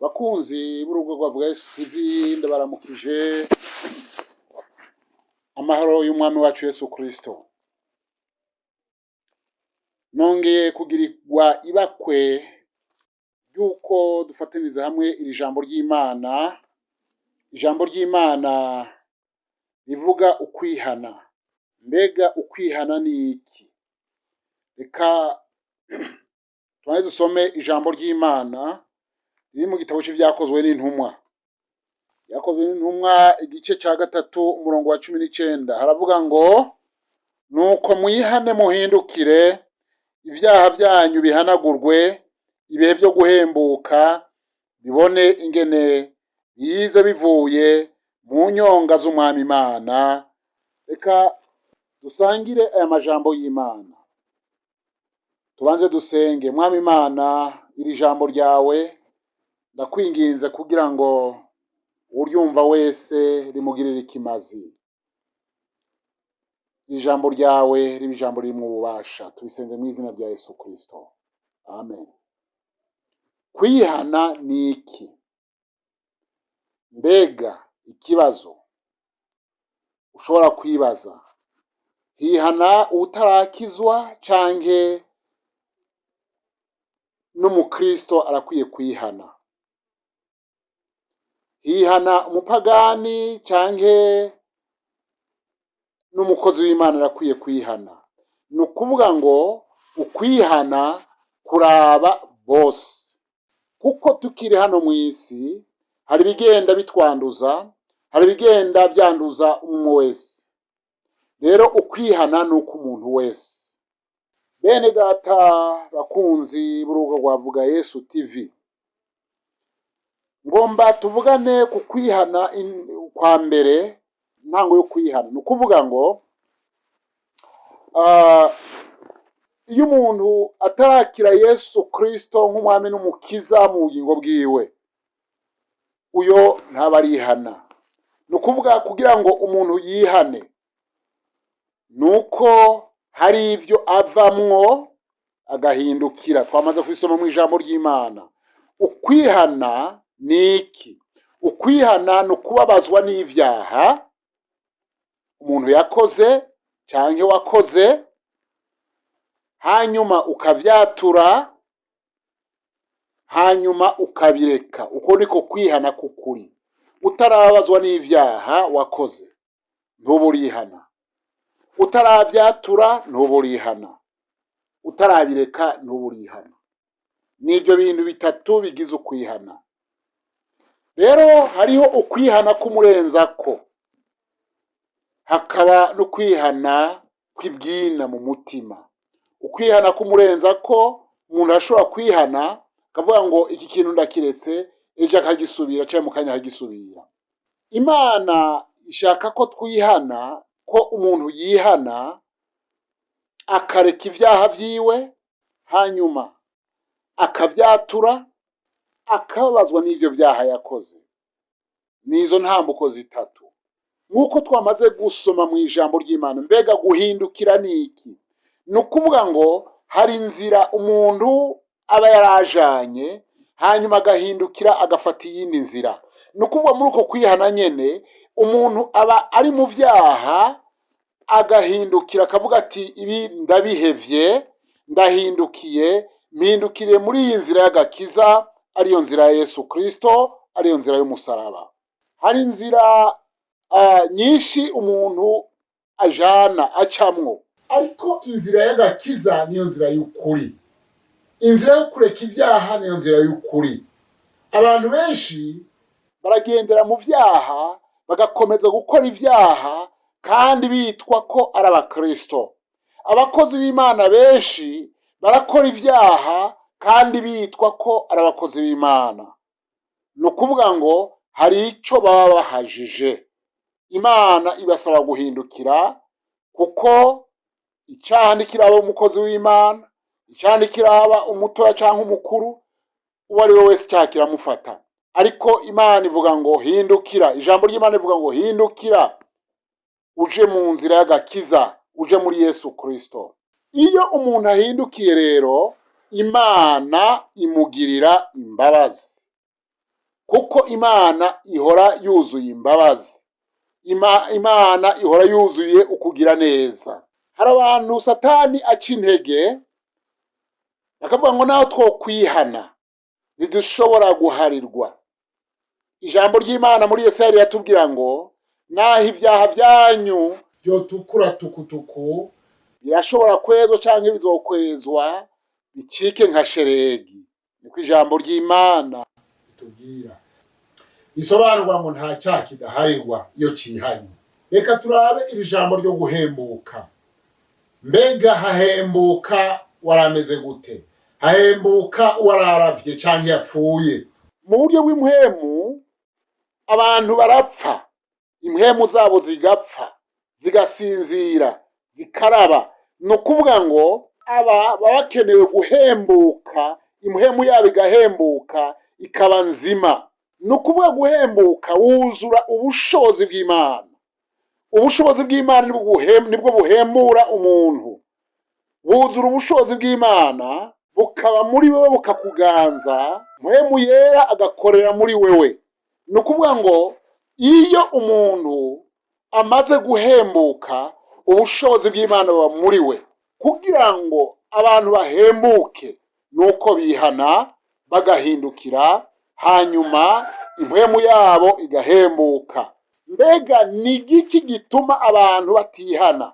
Bakunzi b'urubuga rwa Vuga Yesu TV, ndabaramukije amahoro y'Umwami wacu Yesu Kristo. Nongeye kugirirwa ibakwe ry'uko dufataniriza hamwe iri jambo ry'Imana, ijambo ry'Imana rivuga ukwihana. Mbega ukwihana ni iki? Reka tubanze dusome ijambo ry'Imana riri mu gitabo c'Ivyakozwe n'Intumwa. Ivyakozwe n'Intumwa, igice ca 3, umurongo wa 19, haravuga ngo: "Nuko mwihane muhindukire, ibyaha vyanyu bihanagurwe, ibihe vyo guhembuka bibone ingene bize bivuye mu nyonga z'Umwami Imana." Reka dusangire aya majambo y'Imana. Tubanze dusenge. Mwami Imana, iri jambo ryawe ndakwinginze kugira ngo uryumva wese rimugirire ikimazi. Ijambo ryawe ribe ijambo ririmwo ububasha. Tubisenze mu izina rya Yesu Kristo, amen. Kwihana ni iki? Mbega ikibazo ushobora kwibaza: hihana utarakizwa canke n'umukristo arakwiye kwihana? Hihana umupagani canke n'umukozi w'Imana arakwiye kwihana? Ni ukuvuga ngo ukwihana kuraba bose, kuko tukiri hano mu isi hari ibigenda bitwanduza, hari ibigenda byanduza umwe wese. Rero ukwihana ni ukw'umuntu wese. Bene data bakunzi b'urubuga rwa Vuga Yesu TV, ngomba tuvugane ku kwihana kwa mbere. Intango yo kwihana ni ukuvuga ngo iyo umuntu atarakira Yesu Kristo nk'Umwami n'Umukiza mu bugingo bwiwe, uyo ntaba arihana. Ni ukuvuga, kugira ngo umuntu yihane ni uko hari ibyo avamwo agahindukira. Twamaze kubisoma mu ijambo ry'Imana. Ukwihana ni iki? Ukwihana ni ukubabazwa n'ibyaha umuntu yakoze canke wakoze, hanyuma ukavyatura, hanyuma ukabireka. Uko niko kwihana k'ukuri. Utarababazwa n'ivyaha wakoze, ntuba urihana. Utaravyatura, ntuba urihana. Utarabireka, ntuba urihana. Nivyo bintu bitatu bigize ukwihana. Rero hariho ukwihana k'umurenzako, hakaba no kwihana kw'ibwina mu mutima. Ukwihana k'umurenzako, umuntu arashobora kwihana akavuga ngo iki kintu ndakiretse, ejo akagisubira canke mu kanya akagisubira. Imana ishaka ko twihana, ko umuntu yihana akareka ivyaha vyiwe, hanyuma akavyatura, akababazwa n'ivyo vyaha yakoze. Nizo ntambuko zitatu nk'uko twamaze gusoma mu ijambo ry'Imana. Mbega guhindukira ni iki? Ni ukuvuga ngo hari inzira umuntu aba yarajanye, hanyuma agahindukira agafata iyindi nzira. Ni ukuvuga muri uko kwihana nyene, umuntu aba ari mu vyaha agahindukira akavuga ati: "Ibi ndabihevye, ndahindukiye, mpindukiriye muri iyi nzira y'agakiza, ariyo nzira ya Yesu Kristo, ariyo nzira y'umusaraba." Hari inzira nyinshi umuntu ajana acamwo, ariko inzira y'agakiza niyo nzira y'ukuri. Inzira yo kureka ibyaha niyo nzira y'ukuri. Abantu benshi baragendera mu vyaha, bagakomeza gukora ibyaha kandi bitwa ko ari abakristo. Abakozi b'Imana benshi barakora ibyaha kandi bitwa ko ari abakozi b'Imana. Ni ukuvuga ngo hari icyo baba bahajije. Imana ibasaba guhindukira, kuko icyaha ntikiraba umukozi w'Imana, icyaha ntikiraba umutoya cyangwa umukuru, uwo ari we wese icyaha kiramufata. Ariko Imana ivuga ngo hindukira. Ijambo ry'Imana rivuga ngo hindukira uje mu nzira y'agakiza, uje muri Yesu Kristo. Iyo umuntu ahindukiye rero, Imana imugirira imbabazi. Kuko Imana ihora yuzuye imbabazi. Imana ihora yuzuye ukugira neza. Hari abantu Satani aca intege, bakavuga ngo naho twokwihana ntidushobora guharirwa. Ijambo ry'Imana muri Yesaya riratubwira ngo naho ibyaha byanyu byotukura tukutuku, birashobora kwezwa canke bizokwezwa bicike nka sheregi. Niko ijambo ry'Imana ritubwira. Bisobanurwa ngo nta cyaha kidaharirwa iyo cihanye. Reka turabe iri jambo ryo guhembuka. Mbega hahembuka warameze gute? Hahembuka wararavye canke yapfuye mu buryo bw'impwemu. Abantu barapfa, impwemu zabo zigapfa, zigasinzira, zikaraba. Ni ukuvuga ngo aba baba bakenewe guhembuka, impwemu yabo igahembuka, ikaba nzima. Ni ukuvuga guhembuka wuzura ubushobozi bw'Imana. Ubushobozi bw'Imana nibwo buhembura umuntu. Wuzura ubushobozi bw'Imana, bukaba muri wewe, bukakuganza, Mpwemu Yera agakorera muri wewe. Ni ukuvuga ngo iyo umuntu amaze guhembuka, ubushobozi bw'Imana buba muri we. Kugira ngo abantu bahembuke, ni uko bihana, bagahindukira, hanyuma impwemu yabo igahembuka. Mbega ni igiki gituma abantu batihana?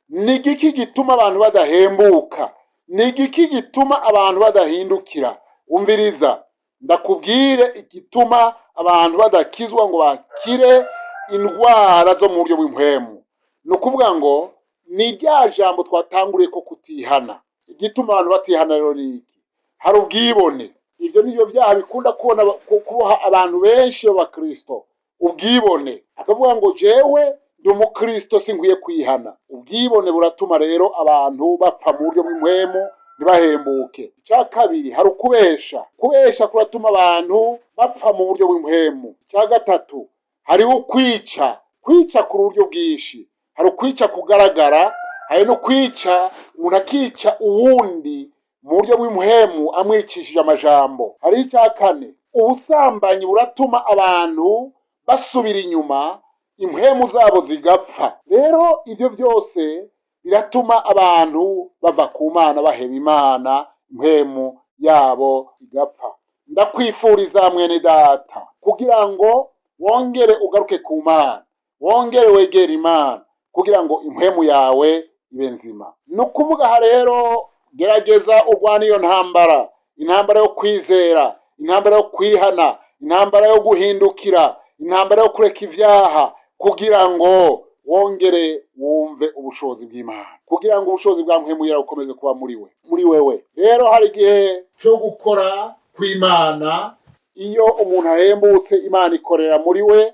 Ni igiki gituma abantu badahembuka? Ni igiki gituma abantu badahindukira? Umviriza ndakubwire igituma abantu badakizwa ngo bakire indwara zo mu buryo bw'impwemu. Ni ukuvuga ngo ni rya jambo twatanguriye ko kutihana. Igituma abantu batihana rero ni iki? Hari ubwibone. Ibyo nibyo byaha bikunda kubona kuboha abantu benshi b'abakristo. Ubwibone, akavuga ngo jewe ndi umukristo, sinkwiye kwihana. Ubwibone buratuma rero abantu bapfa mu buryo bw'impwemu, ntibahembuke. Icya kabiri, hari ukubesha. Kubesha kuratuma abantu bapfa mu buryo bw'impwemu. Icya gatatu, hariho ukwica. Kwica ku buryo bwinshi: hari ukwica kugaragara, hari no kwica umuntu akica uwundi mu buryo bw'impwemu amwicishije amajambo. Hariho icya kane, ubusambanyi buratuma abantu basubira inyuma, impwemu zabo zigapfa. Rero ibyo byose biratuma abantu bava ku Mana, baheba Imana, impwemu yabo igapfa. Ndakwifuriza, mwene data, kugira ngo wongere ugaruke ku Mana, wongere wegere Imana, kugira ngo impwemu yawe ibe nzima. Ni ukuvuga aha rero, gerageza urwane iyo ntambara, intambara yo kwizera, intambara yo kwihana, intambara yo guhindukira, intambara yo kureka ibyaha, kugira ngo wongere wumve ubushobozi bw'Imana, kugira ngo ubushobozi bwa Mpwemu Yera bukomeze kuba muri we, muri wewe. Rero hari igihe cyo gukora kw'Imana. Iyo umuntu ahembutse, Imana ikorera muri we.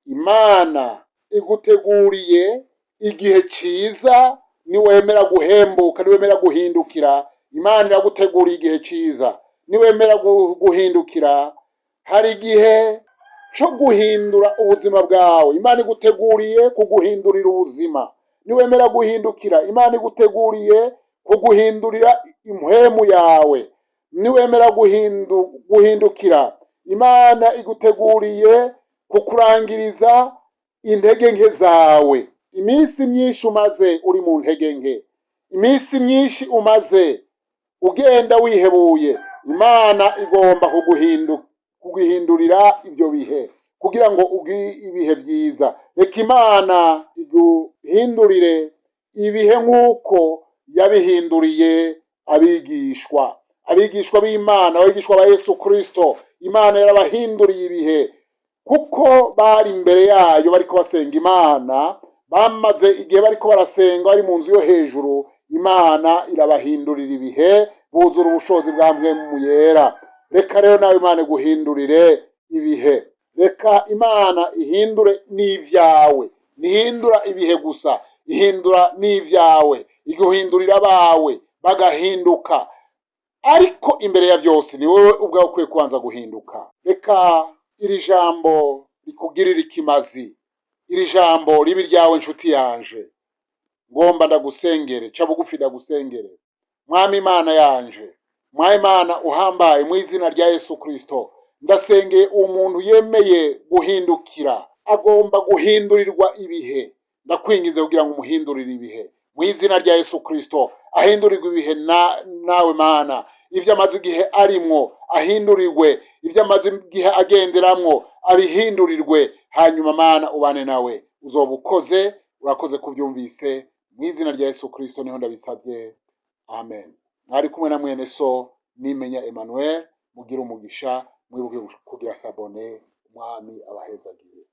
Imana iguteguriye igihe ciza niwemera guhembuka, niwemera guhindukira. Imana iraguteguriye igihe ciza niwemera guhindukira. Hari igihe cyo guhindura ubuzima bwawe. Imana iguteguriye kuguhindurira ubuzima niwemera guhindukira. Imana iguteguriye kuguhindurira impwemu yawe niwemera guhindukira. Imana iguteguriye kukurangiriza intege nke zawe. Iminsi myinshi umaze uri mu ntege nke, iminsi myinshi umaze ugenda wihebuye, Imana igomba kuguhindurira ibyo bihe kugira ngo ugire ibihe byiza. Reka Imana iguhindurire ibihe nk'uko yabihinduriye abigishwa b'Imana, abigishwa ba Yesu Kristo. Imana yarabahinduriye ibihe kuko bari imbere yayo bariko basenga Imana. Bamaze igihe bariko barasenga, bari mu nzu yo hejuru, Imana irabahindurira ibihe, buzura ubushobozi bwa Mpwemu Yera. Reka rero nawe Imana iguhindurire ibihe. Reka Imana ihindure n'ibyawe. Ntihindura ibihe gusa, ihindura n'ibyawe, iguhindurira abawe bagahinduka. Ariko imbere ya byose, ni wowe ubwawe ukwiye kubanza guhinduka. Reka iri jambo rikugirire ikimazi, iri jambo ribe iryawe, nshuti yanje. Ngomba ndagusengere. Ca bugufi ndagusengere. Mwami Imana yanje, Mwami Imana uhambaye, mu izina rya Yesu Kristo, Ndasengeye umuntu yemeye guhindukira, agomba guhindurirwa ibihe. Ndakwinginze kugira ngo umuhindurire ibihe mu izina rya Yesu Kristo, ahindurirwe ibihe nawe Mana. Ibyo amaze igihe arimwo ahindurirwe, ibyo amaze igihe agenderamwo abihindurirwe. Hanyuma Mana, ubane nawe, uzoba ukoze. Urakoze kubyumvise. Mu izina rya Yesu Kristo niho ndabisabye, amen. Mwari kumwe na mwene so Nimenya Emmanuel. Mugire umugisha, mwibuke kugira s'abonner. Umwami abahezagire.